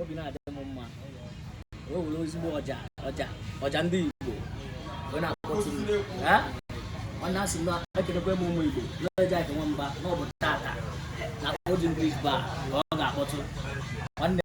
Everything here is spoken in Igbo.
Obi na-adị m mma. Wee were ezigbo ọja, ọja, ọja ndị Igbo wee na-akpọtụ m. Eh? Nwanne, asị m na ekelekwe m ụmụ Igbo na-eji aka nwamba na ọ bụ tata na Old English Bar ka ọ ga-akpọtụ.